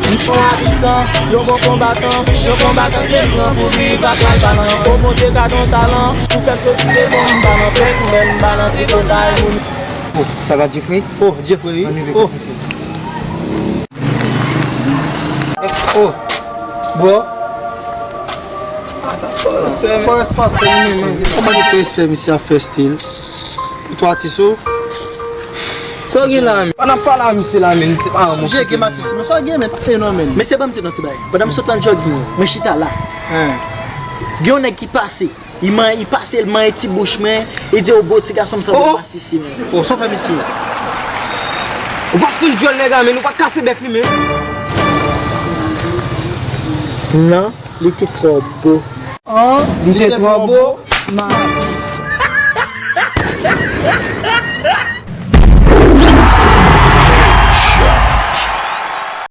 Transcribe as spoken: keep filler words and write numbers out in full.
M se yon abitan, yon bon konbatan, yon konbatan ke pran pou viv ak lal palan. O Bondye, gade yon talan pou fè m soti devan m balan, pèk m bèl m balan, tripotay moun. Oh, sa va, Jeffrey? Oh, Jeffrey, wi. Ann rive kot isit. Oh, bro. Fò respè, men. Kòman se respè misye ap fè stil? Ou tou atis ou? Sa w gen la, men? Pa n ap pale a misye la, men. Misye pa yon moun. Je gen matis, men sa w gen, men? Pa fè non, men. Mesye, ban m di nou ti bagay. Pandan m sot nan jogging, mwen chita la. Gen yon nèg ki pase. Li man, li pase, li manyen ti bouch mwen. Li di, "O, bo, ti gason m sanble masisi, men." Oh, sa w fè misye? Ou pa fin dyòl nèg la, men. Ou pa kase bèf li, men. Non, li te twò bo. An, li te twò bo. Masisi.